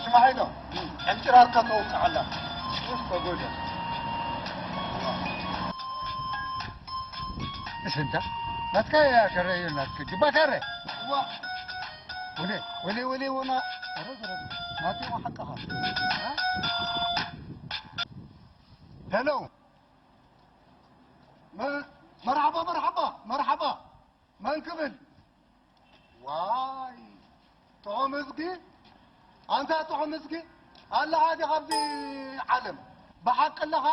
ስማዕ ኢሎ፣ ዕንጭራርካ ተውቅዕ ኣላ። ኡፍ፣ ተጎድያ። እሺ፣ እንታ ናትካ እያ፣ ከረዩ ናትካ፣ ጅባ ከረ። ዋ። ወለ፣ ወለ፣ ወለ፣ ወና፣ ኧረ፣ ኧረ፣ ናትካ ሓቅኻ። ሄሎ። መ-፣ መርሓባ፣ መርሓባ፣ መርሓባ። መን ክብል? ዋይ፣ ጥዑም እዝጊ፣ ኣንታ ጥዑም እዝጊ፣ ኣለኻ ዲኻ ኣብዚ ዓለም? ብሓቂ ኣለኻ?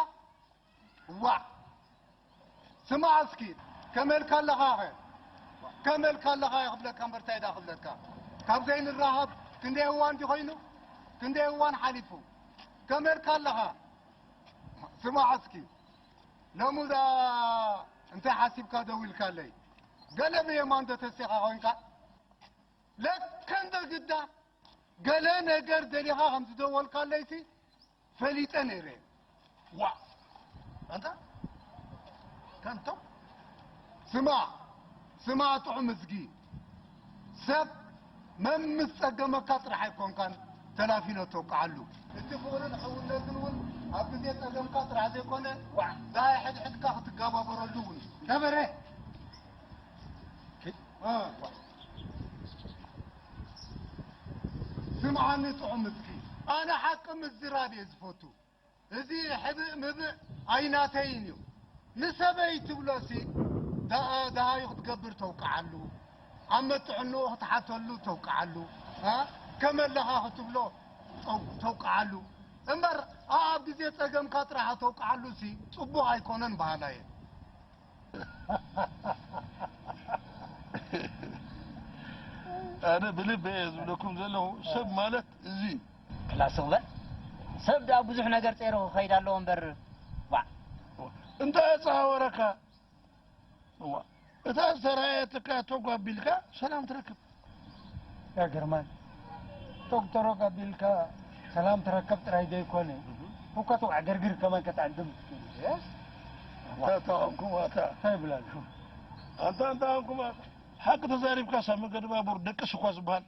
ዋዕ፣ ስማዕ እስኪ፣ ከመልካ ኣለኻኸ? ከመልካ ኣለኻ እየ ክብለካ እምበር እንታይ ዳ ክብለካ? ካብ ዘይንራኸብ ክንደይ እዋን ድዩ ኮይኑ? ክንደይ እዋን ሓሊፉ? ከመልካ ኣለኻ? ስማዕ እስኪ፣ ሎሚ እዛ እንታይ ሓሲብካ ደው ኢልካለይ? ገለ ብየማን ዶ ተሲኻ ኮይንካ? ለከ እንደ ግዳ ገለ ነገር ደሊኻ ከም ዝደወልካለይሲ ፈሊጠ ነይረ። ዋ፣ ኣንታ ከንቶ። ስማዕ፣ ስማዕ ጥዑም እዝጊ፣ ሰብ መምስ ጸገመካ ጥራሕ ኣይኮንካን ተላፊኖ ተውቅዓሉ። እቲ ፍቕርን ሕውነትን እውን ኣብ ግዜ ጸገምካ ጥራሕ ዘይኮነ፣ ዋዕ፣ ዳይ ሕድሕድካ ክትጋባበረሉ እውን። ነበረ። እ፣ ስምዓኒ ጥዑም እዝጊ፣ ኣነ ሓቂ ምዝራብ እየ ዝፈቱ። እዚ ሕብእ ምብእ ኣይናተይን እዩ። ንሰበይ ትብሎሲ ደኣ ደሃዩ ክትገብር ተውቅዓሉ፣ ኣብ መጥዕንኡ ክትሓተሉ ተውቅዓሉ፣ እ፣ ከመለኻ ክትብሎ ተው-፣ ተውቅዓሉ እምበር፣ ኣብ ግዜ ጸገምካ ጥራሕ ተውቅዓሉሲ ጽቡቕ ኣይኮነን በሃላይ እየ። ኣነ ብልበይ እየ ዝብለኩም ዘለኹ፣ ሰብ ማለት እዚ እዩ። ክላስ ግበር። ሰብ ደኣ ብዙሕ ነገር ጸይሩ ክኸይድ ኣለዎ እምበር፣ ዋዕ። እንታይ ኣጸሃወረካ? እዋ፣ እታ ዝተራእየትካ ቶግ ኣቢልካ ሰላም ትረክብ። ያ ግርማይ፣ ቶግ ተሮግ ኣቢልካ ሰላም ትረከብ ጥራይ ዘይኮነ፣ እህ። እኳ ተው ዕግርግር ከማን ከተዕድም ትኽእል። የስ? ኣታ ተቐምኩም ኣታ። እንታይ ይብል ኣሎ? ኣንታ፣ ኣንታ ኣንኩም ኣታ። ሓቂ ተዛሪብካ ሳብ መገዲ ባቡር ደቅስ እኳ ዝበሃል።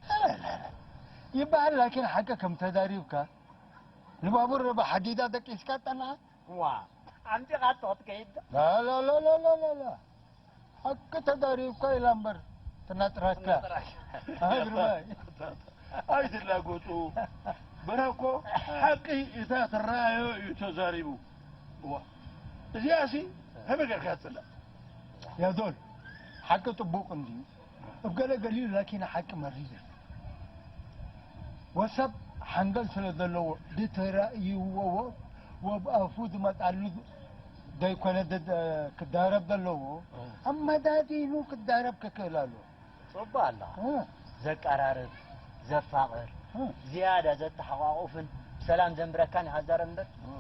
ይበሃል፣ ላኪን ሓቂ ከም ተዛሪብካ ንባቡር ብሓዲዳ ደቂስካ ጠናሓ። ዋ፣ ኣምጺኻቶ ክትከይድ ዶ? ላ፣ ላ፣ ላ። ሓቂ ተዛሪብካ ኢላ እምበር ትናጥራካ። ትናጥራካ። ኣይ ግርማይ። ኣይትላገጹ። በራ እኮ ሓቂ እታ ትረኣዮ እዩ ተዛሪቡ። እዋ፣ እዚኣሲ ከመይ ጌርካ ትጽላእ? ያዞን፣ ሓቂ ጥቡቕ እንድዩ። እብ ገለ ገሊኡ ላኪን ሓቂ መሪር እዩ። ወሰብ ሓንገል ስለ ዘለዎ ድተራእይዎ ወብ ኣፉ ዝመጻሉ ዘይኮነ ደ-፣ ክዳረብ ዘለዎ፣ እ። ኣመዳዲኑ ክዳረብ ክክእል ኣለዎ። ጽቡቕ ኣላ። እ። ዘቀራርብ፣ ዘፋቕር፣ እ። ዝያዳ ዘተሓቋቑፍን ብሰላም ዘንብረካን ኢኻ ትዛረብ እምበር፣ እ።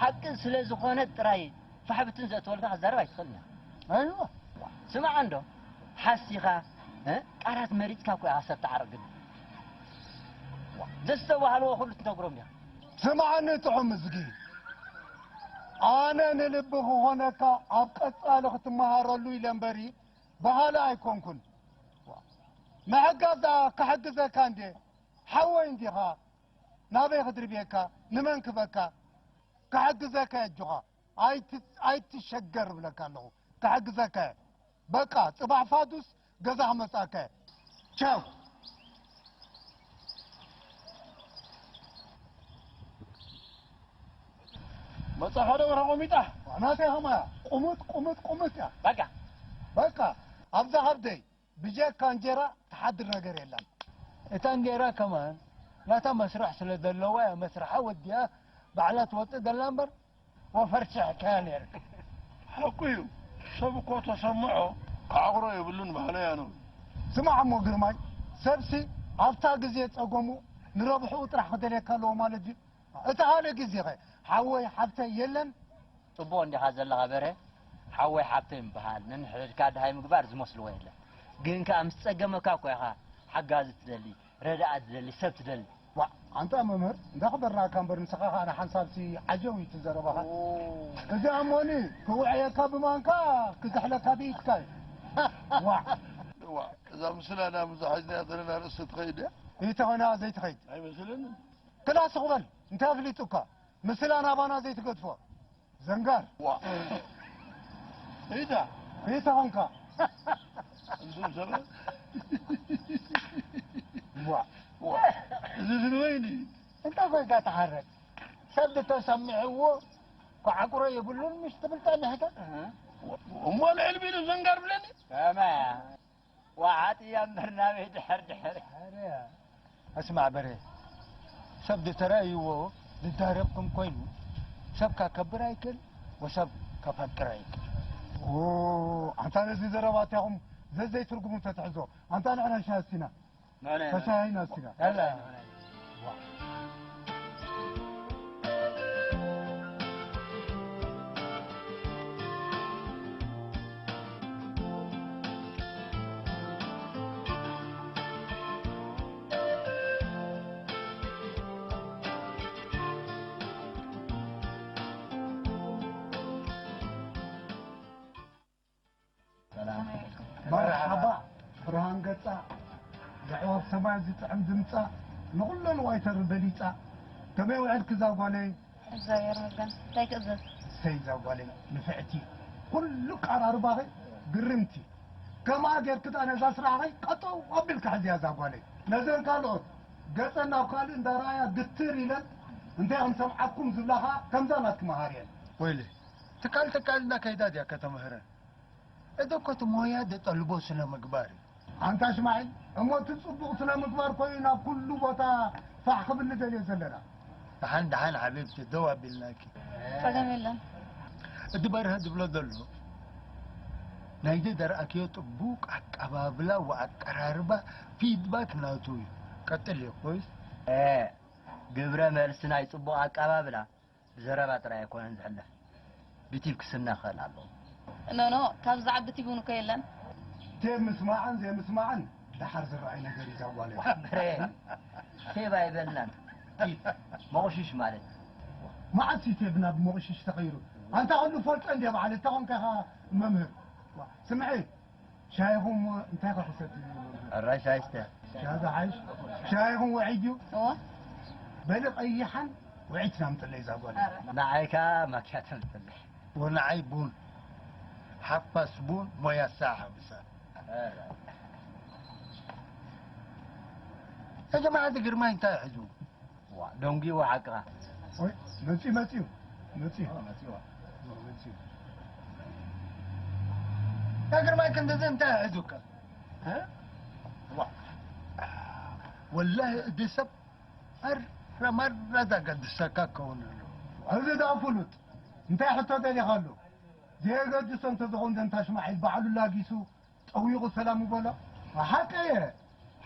ሓቂ ስለ ዝኾነ ጥራይ ፋሕ ብትን ዘእተወልካ ክትዛረብ ኣይትኽእልን ኢኻ። ኣይዋ። ስማዕ እንዶ፣ ሓሲኻ፣ እ? ቃላት መሪጽካ እኮ ኢኻ ሰብ ትዓርቕ ግዲ። ዘስተባህልዎ ኩሉ ትነግሮም ኢኻ። ስማዕኒ ጥዑም እዝጊ፣ ኣነ ንልቢ ክኾነካ ኣብ ቀጻሊ ክትመሃረሉ ኢለ እምበሪ በሃሊ ኣይኮንኩን። ምሕጋዝ ደኣ ክሕግዘካ እንዴ፣ ሓወይ እንዲኻ፣ ናበይ ክድርብየካ፣ ንመን ክበካ፣ ክሕግዘካ እየ ኣጆኻ። ኣይት-፣ ኣይትሸገር እብለካ ኣለኹ። ክሕግዘካ እየ። በቃ፣ ጽባሕ ፋዱስ ገዛ ክመጽኣካ እየ። ቻው። መጻኻ ዶ ወረ ቆሚጣ? ናተይ ኸማያ። ቁሙጥ፣ ቁሙጥ፣ ቁሙጥ እያ። በቃ። በቃ፣ ኣብዛ ከብደይ ብጀካ እንጀራ ትሓድር ነገር የላን። እታ እንጌራ ከማን ናታ መስርሕ ስለ ዘለዋ እያ መስርሓ ወዲኣ ባዕላ ትወጽእ ዘላ እምበር፣ ወፈርሽሕካያ ነይርካ። ሓቁ እዩ። ሰብ እኮ ተሰምዖ ክዓቑሮ የብሉን በሃላይ ኣነ እውን። ስማዕ እሞ ግርማይ፣ ሰብሲ ኣብታ ግዜ ጸገሙ ንረብሕኡ ጥራሕ ክደልየካ ኣለዎ ማለት ድዩ? እቲ ካልእ ግዜኸ ሓወይ ሓብተይ የለን? ጽቡቕ እንዲኻ ዘለኻ በርሀ። ሓወይ ሓብተይ ምብሃል፣ ነንሕድሕድካ ደሃይ ምግባር ዝመስልዎ የለን። ግን ከኣ ምስ ጸገመካ እኮ ኢኻ ሓጋዚ ትደሊ፣ ረዳኢ ትደሊ፣ ሰብ ትደሊ። ዋእ፣ ኣንታ መምህር፣ እንዳኽበርናካ እምበር ንስኻ ኸኣ ንሓንሳብሲ ዓጀው እዩ እቲ ዘረባኻ። ኦ። እዚ ኣሞኒ ክውዕየካ ብማንካ ክዝሕለካ ብኢድካ እዩ። ዋእ። ዋእ፣ እዛ ምስላ ናብ ዝሓዝናያ ዘለና ርእሲ ትኸይድ እያ? ይተኸና ዘይትኸይድ? ኣይመስለንን። ክላስ ኹበል እንታይ ኣፍሊጡካ? ምስላ ናባና ዘይትገድፎ ዘንጋር። ዋ ኢታ ቤታ ኾንካ እንቱም ሰበ ዋ ዋ እዚ ዝንወይኒ እንታይ ኮይንካ ተሓረቅ? ሰብ ተሰሚዕዎ ክዓቁሮ የብሉን ምሽ ትብል ጸኒሕካ። እሞ ልዕል ቢሉ ዘንጋር ብለኒ ከመያ ዋሓጥ እያ እምበር ናበይ ድሕር ድሕር ኣስማዕ በሬ፣ ሰብ ድተራእይዎ ዝዳረብ ከም ኮይኑ ሰብ ካከብር ኣይክእል ወሰብ ከፈቅር ኣይክእል። ኣንታ ነዚ ዘረባትያኹም ዘዘይ ትርጉሙ ተትሕዞ ኣንታ ንሕና ሻስቲና ተሻሂና ስቲና መርሓባ ብርሃን ገጻ ዘዕዋፍ ሰማይ ዝጥዕም ድምጻ ንኹሎ ንዋይ ተሪ በሊጻ ከመይ ውዕልኪ እዛ ጓለይ? እግዚኣብሔር ይመስገን። እንታይ ክእዘዝ? እሰይ እዛ ጓለይ ንፍዕቲ ኩሉ ቃራርባኺ ግርምቲ ከምኣ ጌርኪ ዳ ነዛ ስራሕኺ ቀጠው ኣቢልካ ሕዝያ እዛ ጓለይ ነዘን ካልኦት ገጸን ናብ ካልእ እንዳረኣያ ግትር ኢለን እንታይ ከም ሰምዓኩም ዝብላኻ ከምዛ ናትኪ መሃርየን። ወይለ ትካል ትካል እንዳከይዳ ድያ ከተምህረን? እዚ እኮ እቲ ሞያ ዝጠልቦ ስነ ምግባር እዩ። ኣንታ እስማዒል እሞ እቲ ጽቡቕ ስነ ምግባር ኮይኑ ናብ ኩሉ ቦታ ፋሕ ክብል ንደልዮ ዘለና። ደሓን ደሓን ሓቢብቲ ደው ኣቢልናኪ። ጸገም የለን። እቲ በርሀ ዝብሎ ዘሎ ናይዚ ዘርኣክዮ ጽቡቕ ኣቀባብላ ወኣቀራርባ ፊድባክ ናቱ እዩ። ቀጥል እዩ ኮይስ እ ግብረ መልሲ ናይ ጽቡቕ ኣቀባብላ ብዘረባ ጥራይ ኣይኮነን ዝሕለፍ ብቲብ ክስነ ክኽእል ኣለዎ። ኖ ኖ ካብዚ ዓቢ ቲብ እውን እኮ የለን። ቴብ ምስማዕን ዘይምስማዕን ደሓር ዝረኣይ ነገር እዩ ዛጓለ። ብረ ቴብ ኣይበልናን ቲብ መቑሽሽ ማለት መዓስ እዩ ቴብ ናብ መቑሽሽ ተቐይሩ? ኣንታ ኩሉ ፈልጠ እንድያ በዓል እታ ኾንካ ኢኻ መምህር። ስምዒ ሻይኹም እንታይ ኸ ክሰቲ እዩ መምህር? ራይ ሻይስተ ሻዛ ሓይሽ ሻይኹም ውዒድ እዩ። እወ በሊ ቀይሓን ውዒት ናምጥለይ ዛጓለ። ንዓይካ ማኪያቶ ምጥልሕ ወንዓይ ቡን ሓፋስ ቡን ሞያ ሳሓ ብሳ እዞም ዓዲ ግርማይ እንታይ ሕዙ ደንጉ ሓቅኻ ወይ መፂ መፂዩ መፂ መፂዩ ያ ግርማይ ክንድዚ እንታይ ሕዙካ ወላሂ እዲ ሰብ ኣረማራ ዘገድሰካ ከውን ኣሎ እዚ ዳ ፍሉጥ እንታይ ሕቶ ደሊኻሉ ዘየገድሶ እንተዝኸውን ዘንታ ሽማዒል ባዕሉ ላጊሱ ጠዊቑ ሰላም ይበሎ። ሓቀየ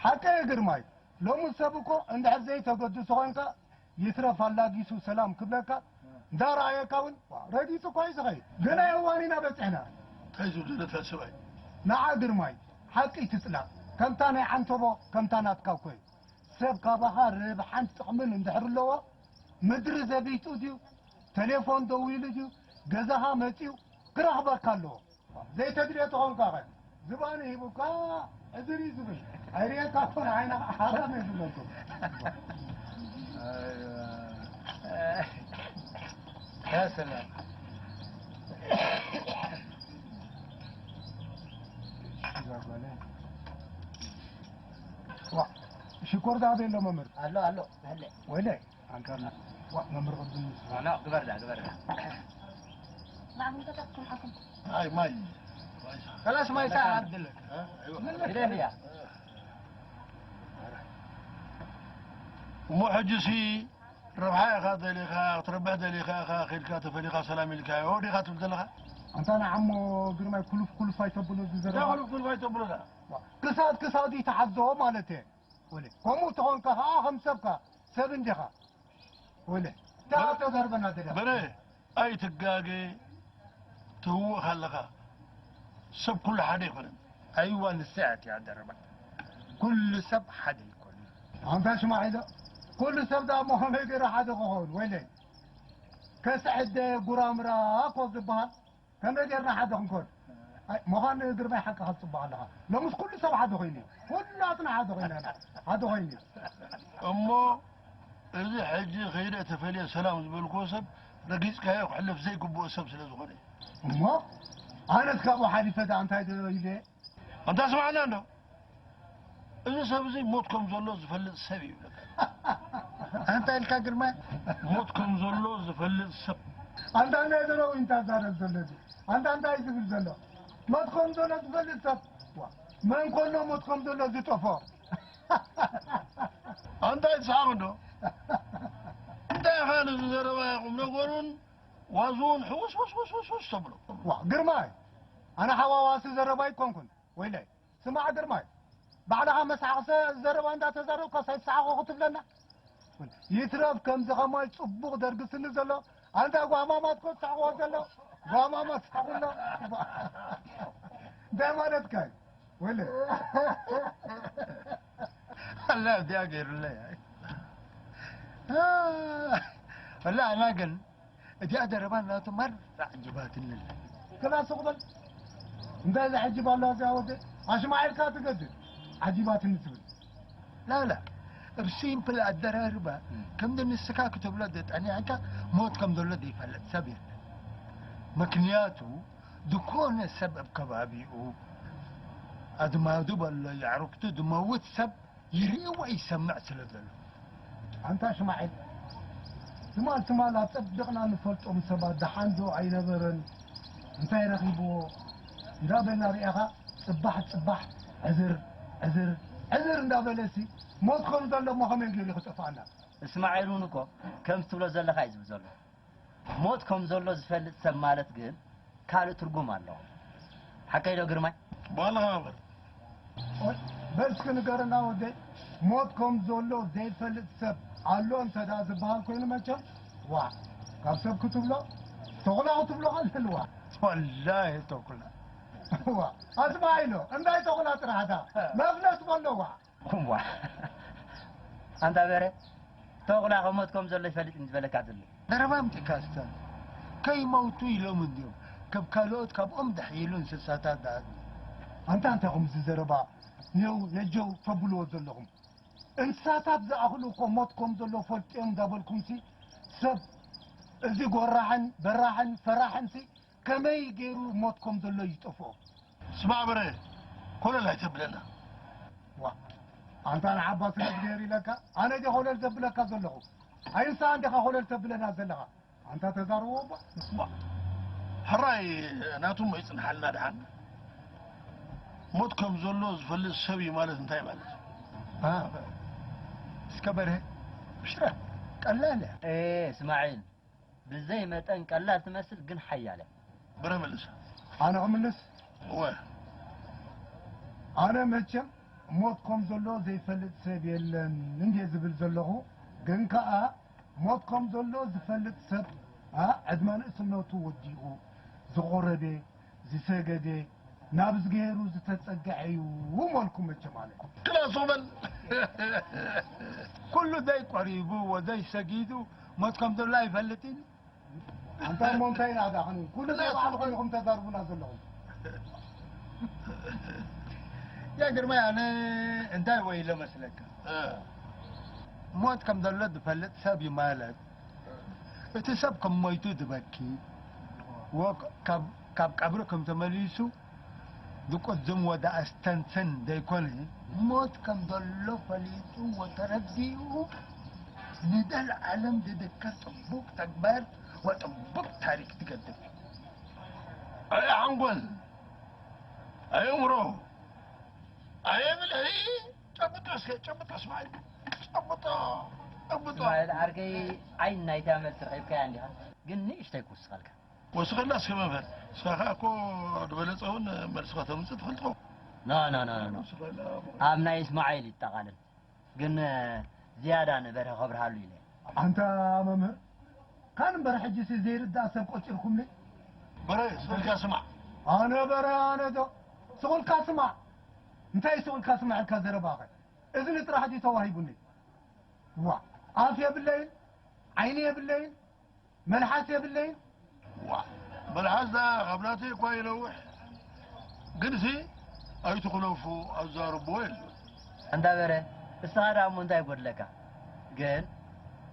ሓቀየ ግርማይ ሎሚ ሰብ እኮ እንድሕር ዘይተገድሶ ኮንካ ይትረፍ ኣላጊሱ ሰላም ክብለካ እንዳረኣየካ እውን ረጊጹ እኳ እዩ ዝኸይድ። ገለ እዋን ኢና በፂሕና። እንታይ ዝብሉ ነታ ሰብኣይ ንዓ ግርማይ ሓቂ ትፅላእ ከምታ ናይ ዓንተቦ ከምታ ናትካ እኮ እዩ። ሰብ ካባኻ ርብሓን ጥቕምን እንድሕር ኣለዎ ምድሪ ዘቢጡ ድዩ ተሌፎን ደዊሉ ድዩ ገዛኻ መፂኡ ክረኽበካ ኣለዎ። ዘይተድልዮ ተኾንካ ኸ ዝባኑ ሂቡካ ዕድር እዩ ዝብል ኣይርእየካ እኮ ንዓይና ሓራም እየ ዝብለኩም። يا سلام ሽኮር ዳ ቤሎ መምህር ኣሎ ኣሎ በለ ወይለ ኣንካና ዋ መምህር ቅድም لا ግበር ዳ ግበር ዳ معهم كتبكم حكم هاي مي خلاص ما يساعد لك ግደል እያ እሞ ሕጂ ሲ ረብሓ ኢኻ ደሊኻ ክትረብሕ ደሊኻ ኢኻ ኺድካ ተፈሊኻ ሰላም ኢልካ ወዲኻ ትብል ዘለኻ ኣንታ ንዓሞ ግርማይ ኩሉፍ ኩሉፍ ኣይተብሎ ዝዘረባ ኩሉፍ ኩሉፍ ኣይተብሎ ክሳድ ክሳዱ ይተሓዞ ማለት እየ ወለ ከምኡ ተኾንካ ከዓ ከም ሰብካ ሰብ እንዲኻ ወለ ተዛርበና ደዳ በረ ኣይትጋገ ትህወኽ ኣለኻ ሰብ ኩሉ ሓደ ኣይኮነን ኣይዋ ንስያት እያ ደረባ ኩሉ ሰብ ሓደ ኣይኮነን ኣንታ ሽማዒሎ ኩሉ ሰብ ዳ መኸመይ ገይሩ ሓደ ክኸውን ወይለ ከስዕደ ጉራምራ እኮ ዝበሃል ከመይ ጌርና ሓደ ክንኮን ምዃን ግርማይ ሓቂ ክትፅበቕ ኣለኻ ሎምስ ኩሉ ሰብ ሓደ ኮይኑ እዩ ኩላትና ሓደ ኮይና ሓደ ኮይኑ እዩ እሞ እዚ ሕጂ ከይደ ተፈልየ ሰላም ዝበልክዎ ሰብ ረጊጽካዮ ክሕለፍ ዘይግብኦ ሰብ ስለ ዝኾነ። እሞ ኣነስ ካብኡ ሓሊፈ ደኣ እንታይ ዶ ኢለ? ኣንታ ስምዓና እንዶ፣ እዚ ሰብ እዚ ሞት ከም ዘሎ ዝፈልጥ ሰብ እዩ ይብለካ። ኣንታ ኢልካ ግርማይ? ሞት ከም ዘሎ ዝፈልጥ ሰብ። ኣንታ እንታይ ዘሎ እንታይ ዛረብ ዘሎ እዚ? ኣንታ እንታይ ዝብል ዘሎ? ሞት ከም ዘሎ ዝፈልጥ ሰብ? ዋ፣ መን ኮሎ ሞት ከም ዘሎ ዝጠፍኦ? ኣንታ ይትስሓቕ እንዶ። እንታይ ኢኻ ነዚ ዘረባ ቁም ነገሩን ዋዝኡን ሕውስ ውስ ውስ ውስ ውስ ተብሎ? ዋ፣ ግርማይ፣ ኣነ ሓዋዋሲ ዘረባ ኣይኮንኩን። ወይለይ፣ ስማዕ ግርማይ፣ ባዕልኻ መስሓቕሰ ዘረባ እንዳተዛረብካ ሳይትስሓቑ ክትብለና? ይትረፍ ከምዚ ከማይ ጽቡቕ ደርግስኒ ዘሎ፣ ኣንታ ጓማማት ኮ ትስሕቕዎ ዘሎ፣ ጓማማት ስሓቑሎ። እንታይ ማለትካ እዩ? ወለ ኣላ እዚኣ ገይሩለይ። ኣላ ኣና ግን እዚኣ ዘረባ ናቱ ማር ዓጅባትኒ ኣላ። ክላስ ክበል እንታይ ዘዕጅብ ኣሎ እዚኣ ወደ ኣሽማዒልካ ትገድል ዓጅባትኒ ትብል። ላላ ብ ሲምፕል ኣደራርባ ከምዚ ንስኻ ክትብሎ ዝጸኒሕካ ሞት ከም ዘሎ ዘይፈልጥ ሰብ የለን። ምክንያቱ ዝኾነ ሰብ ኣብ ከባቢኡ ኣዝማዱ በሎ የዕሩኽቱ ዝመውት ሰብ ይርኢ ወይ ይሰምዕ ስለ ዘሎ። ኣንታ ሽማዒል ትማል ትማል ኣጸቢቕና ንፈልጦም ሰባት ደሓን ዶ ኣይነበረን እንታይ ረኺብዎ እንዳበልና ርኢኻ ጽባሕ ጽባሕ ዕዝር ዕዝር ዕዝር እንዳበለሲ ሞት ከም ዘሎ እሞ ከመይ ገይሩ ክጠፍኣና? እስማዒል እውን እኮ ከምዚ ትብሎ ዘለኻ እዩ ዝብል ዘሎ። ሞት ከም ዘሎ ዝፈልጥ ሰብ ማለት ግን ካልእ ትርጉም ኣለዎ። ሓቀይ ዶ ግርማይ? በል እምበር። በል እስኪ ንገረና ወደይ፣ ሞት ከም ዘሎ ዘይፈልጥ ሰብ ኣሎ እንተ ደኣ ዝበሃል ኮይኑ መቸም ዋ ካብ ሰብ ክትብሎ ተኹላ ክትብሎ ኸልህልዋ። ወላሂ ተኩላ። ዋ ኣስማዒሎ እንታይ ተኹላ ጥራሕታ መፍለስ በሎ ዋ። እዋ ኣንታ በረ ተኹላ ከሞት ከም ዘሎ ይፈልጥ እዩ ዝበለካ ዘሎ። ዘረባ ኣምጺእካ እስተ ከይመውቱ ኢሎም እንድዮም ከም ካልኦት ካብኦም ዝሕይሉ እንስሳታት ዝኣዝዙ። ኣንታ እንታይ ከምዚ ዘረባ ኔው ነጀው ተብልዎ ዘለኹም? እንስሳታት ዝኣኽሉ እኮ ሞት ከም ዘሎ ፈልጡ እዮም እንዳበልኩምሲ ሰብ እዚ ጎራሕን በራሕን ፈራሕንሲ ከመይ ገይሩ ሞት ከም ዘሎ እዩ ዝጠፍኦ? ስማዕ በረ ኮለል ኣይተብለና። ዋ ኣንታ ንዓባ ስለ ዝገይር ኢለካ ኣነ ድየ ኮለል ዘብለካ ዘለኹ? ኣይ ንስኻ እንዲኻ ኮለል ተብለና ዘለኻ? ኣንታ ተዛረቦ እባ። ስማዕ ሕራይ ናቱ እሞ ይጽንሓልና ደሓን። ሞት ከም ዘሎ ዝፈልጥ ሰብ እዩ ማለት እንታይ ማለት እዩ? ኣ እስከ በርሀ ብሽራ ቀላል እያ። ኤ እስማዒል ብዘይ መጠን ቀላል ትመስል ግን ሓያል እያ። በረ መልሳ። ኣነ ክምልስ? እወ። ኣነ መቸም ሞት ከም ዘሎ ዘይፈልጥ ሰብ የለን እንድየ ዝብል ዘለኹ፣ ግን ከኣ ሞት ከም ዘሎ ዝፈልጥ ሰብ ኣ ዕድመ ንእስነቱ ወዲኡ ዝቖረበ ዝሰገደ ናብ እዝግሄሩ ዝተጸግዐ እዩ በልኩ መቸም ኣነ። ክላሱ በል ኩሉ ዘይቆሪቡ ወዘይሰጊዱ ሞት ከም ዘሎ ኣይፈልጥን እዩ። ኣንታ እሞ እንታይ ኢና ደኣ ክንብል? ኩሉ ዘይበዓልኹም ኢኹም ተዛርቡና ዘለኹም። ያ ግርማይ ኣነ እንታይ ወይለ መስለካ? ሞት ከም ዘሎ ዝፈልጥ ሰብ እዩ ማለት እቲ ሰብ ከም ሞይቱ ዝበኪ ወ ካብ ካብ ቀብሪ ከም ተመሊሱ ዝቁዝም ወደ ኣስተንትን ዘይኮነ ሞት ከም ዘሎ ፈሊጡ ወተረዲኡ ንዘለዓለም ዝድከር ጥቡቅ ተግባር ወጥቡቅ ታሪክ ትገድፍ እዩ። ኣይ ሓንጎል ኣይ እምሮ ኣይ ብልሒ ጨብጦ እስከ ጨብጦ እስማዒል ጨብጦ ጨብጦ እስማዒል ዓርከይ ዓይን ናይታ መልሲ ረኺብካያ እንዲኻ ግን ንእሽተይ ክውስኸልካ ወስኸላ እስከ መምህር እስኻ ኸዓ እኮ ዝበለጸ እውን መልስኻ ተምጽእ ትኽእል ትኸውን ኖ ኖ ኖ ኖ ኣብ ናይ እስማዒል ይጠቓለል ግን ዝያዳ ንበርሀ ከብርሃሉ ኢለ ኣንታ መምህር ካን እምበር ሕጂሲ ዘይርዳእ ሰብ ቆጺርኩምኒ በረ ስልካ ስማዕ ኣነ በረ ኣነ ዶ ስቑልካ ስማዕ እንታይ ስቑልካ ስማዕ ኢልካ ዘረባኸ እዝኒ ጥራሕ ድዩ ተዋሂቡኒ ዋ ኣፍ የብለይን ዓይኒ የብለይን መልሓስ የብለይን ዋ መልሓስ ደኣ ካብ ናተይ እኳ ይነውሕ ግንሲ ኣይትኹለፉ ኣዛርብዎ የለን ኣንታ በረ እስኻ ደኣ እሞ እንታይ ይጎድለካ ግን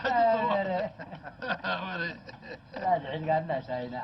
ሕጂ ጽቡቕ። ኣበረ። ኣበረ። ላድዕልጋና ሻይና።